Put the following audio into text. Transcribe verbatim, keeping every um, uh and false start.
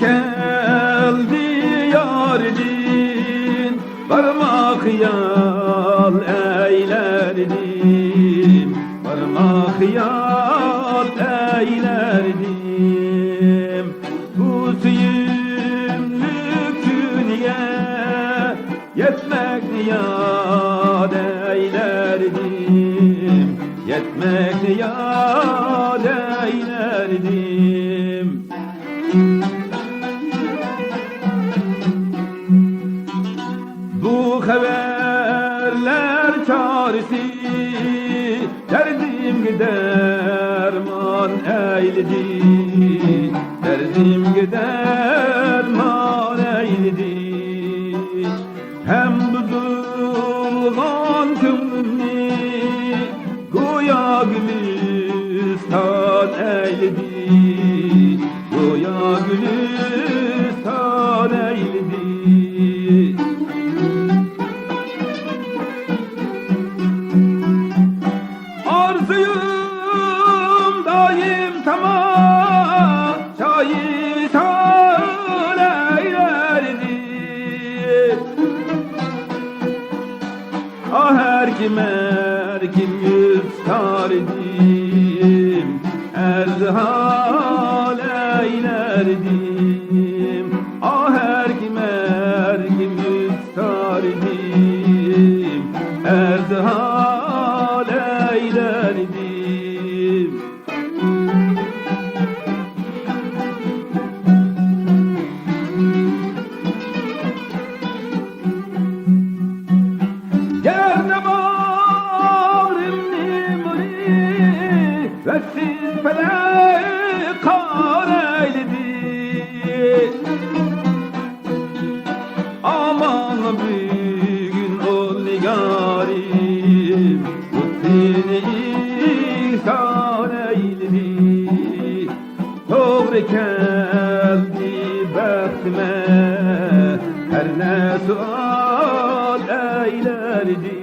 كەلدى ياردىن، بارما خىيال ئەيلەردىم، بارما خىيال ئەيلەردىم. بۇ سۆيۈملۈك كۈنگە يەتمەكنى ياد ئەيلەردىم، يەتمەكنى ياد ئەيلەردىم. بۇ خەۋەرلەر چارىسى دەردىمگە دەرمان ئەيلىدى، دەردىمگە دەرمان ئەيلىدى. ھەم بۇزۇلغان كۆڭلۈمنى گويا گۈلىستان ئەيلىدى، گويا گۈلىستان ئەيلىدى. ئارزۇيۇم دائىم تاماشايى ۋىسال ئەيلەردى. ئاھ، ھەر كىم، ھەر كىم يۈز تارىدىم، ئەرزىھال ئەيلەردىم. ئاھ، ھەر كىم، ھەر كىم يۈز تارىدىم، ئەرزىھال ئەيلەردىم. يەنە باغرىمنى مۇرىۋەتسىز پەلەك قار ئەيلىدى. ئامان بۈگۈن ئۇ نىگارىم، لۇتپىنى ئىھسان ئەيلىدى. توغرا كەلدى بەختىمە، ھەر نە سوئال ئەيلەردى.